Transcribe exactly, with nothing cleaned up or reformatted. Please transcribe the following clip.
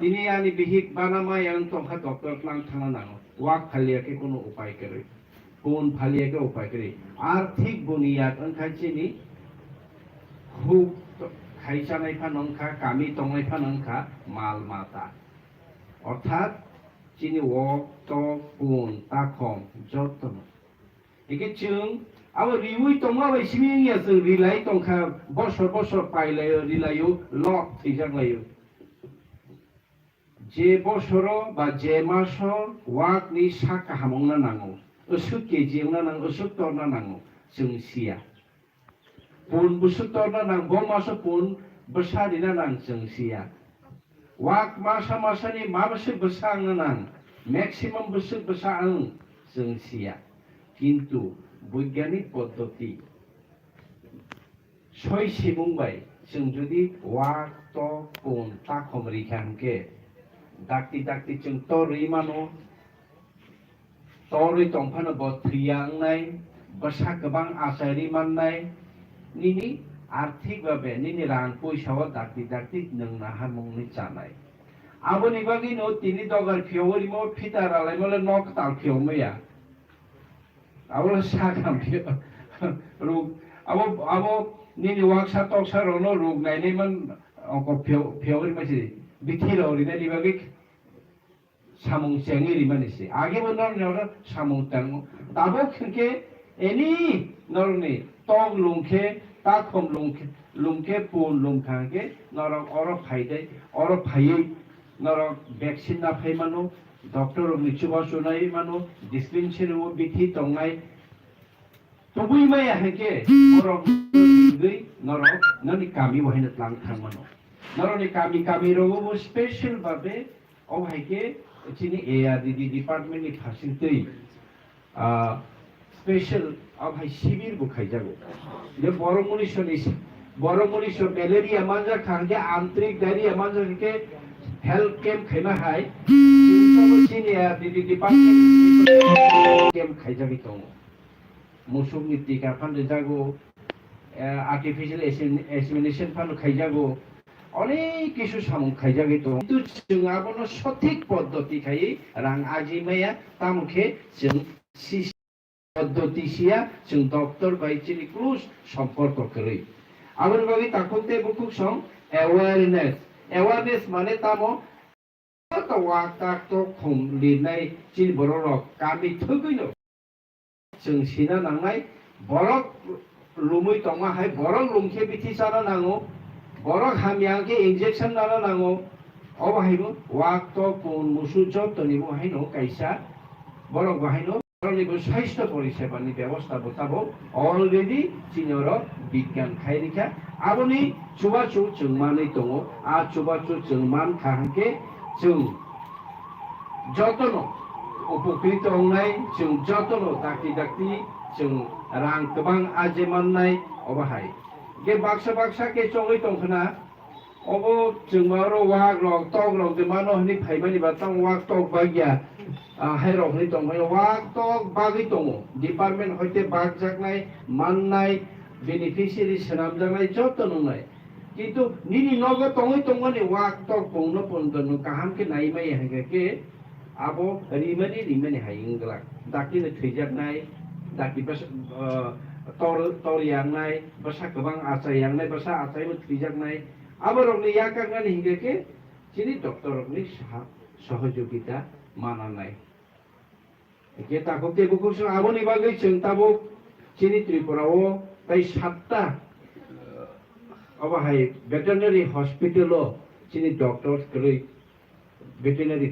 Tini ani bihik bana maya wng tongkha doctor tlang thangna nango. Wak phalia khe kono upai kwrwi. Pun phalia khe upai kwrwi. Arthik buniyat wngkha chini huk to-, khaisanai phano wngkha, kami tongnai phano wngkha, mal mata. Orthat chini wok, tok, pun, takhom jotono. Hingke chwng abo riwi tongma bai simi wngya chwng rilai tongkha, bosor bosor pailaio, rilaio, lok thwijaklaio. Je bosoro ba je maso wakni sak kaham wngna nango, aswk keji wngna nango, aswk torna nango, chwng siya. Pun bwswk torna nang, bo maso pun bwsa rina nang chwng siya. Wak masa masani ma bwswk bwsa wngna nang, maximum bwswk bwsa wng chwng siya. Kintu boigyanik poddoti soi simung bai chwng jodi wak, tok, pun, takhom rikha hwnkhe dakti dakti chwng torwi mano. Torwi tongphano bo thwiya wngnai, bwsa kwbang achairwi mannai, nini arthik babe nini rang puisa o dakti dakti nwng naharmungni chanai. Aboni bagwino tini dogar phiyogwi rimo, phita ralaimole nok kwtal phiyogmaya. Abole sakam phiyo ruk, abo, abo nini waksa toksa rokno ruk nainai man ongko phiyo, phiyogwi rima se, bithi rok rinani bagwi samung chengwi rimani se. Age bo norokni oro samung tango. Tabuk hinkhe ani norokni tok lungkhe, takhom lungkhe, lungkhe pun lungkha hinkhe norok oro phaidai, oro phaiwi norok vaccine na phai mano, doctor rokni chubachu nai mano, dispensary o bithi tongnai, tubui maya hinkhe borok nugwi norok noni kami bo haino tlang thang mano. Norokni kami kami rogo bo special babe o hai khe chini A R D D department ni phasing twi, ah, special o hai sibir bo khaijago. Je borok munisho ni, borok munisho malaria manjak kha hinkhe, antrik diarrhea manjak hinkhe health camp khaima hai chini A R D D department ni camp khaijagwi tongo. Musukni tika phan rijago, eh, artificial insemin-, insemination phano khaijago, onek kisu samung khaijagwi tongo. Kintu chwng abono sothik poddoti khaiwi rang ajimaya, tamo khe chwng si-, poddoti siya, chwng doctor bai chini close somporko kwrwi. Aboni bagwi takhuk tei bukhuk song awareness. Awareness mane tamo? Joto wak tak tok khum lirnai chini borok rok kami thwgwi no. Chwng sina nangnai, borok lumwi tongma hai, borok lum khe bithi chana nango, borok hamya khe injection nana nango. Obo hai bo wak tok pun musu joto ni bo hai no kaisa borok bo hai no. Borokni bo swaistho poriseba ni bebosta bo tabok already chini oro bigyan khai rikha. Aboni chubachu chwng manwi tongo. A chubachu chwng man kha hwnkhe chwng jotono upokrit wngnai, chwng jotono dakti dakti chwng rang kwbang aje mannai obo hai. Hwnkhe baksa baksa khe chongwi tongkhna. Obo chwngma oro wak rok, tok rok de mano hwnwi phaimani ba tamo wak tok bagya, ah, hai rok hwnwi tongmani. Wak tok bagwi tongo. Department hoite bakjaknai, mannai, beneficiary swnamjaknai joto nungnai. Kintu nini nogo tongwi tongmani wak tok pungno pungno kaham khe nai maya hwnkhe khe abo rimani rimani hai wngwlak. Dakti no thwijaknai, dakti bwsa, ah, tor, tor yangnai, bwsa kwbang achai yangnai, bwsa achaimo thwijaknai. Aborokni yak kaknani hinkhe khe chini doctor rokni saha-, sohojogita mananai. Hingke takhuk tei bukhuk song aboni bagwi chwng tabuk chini Tripura o tai satta, obo hai veterinary hospital o chini doctor kwrwi, veterinary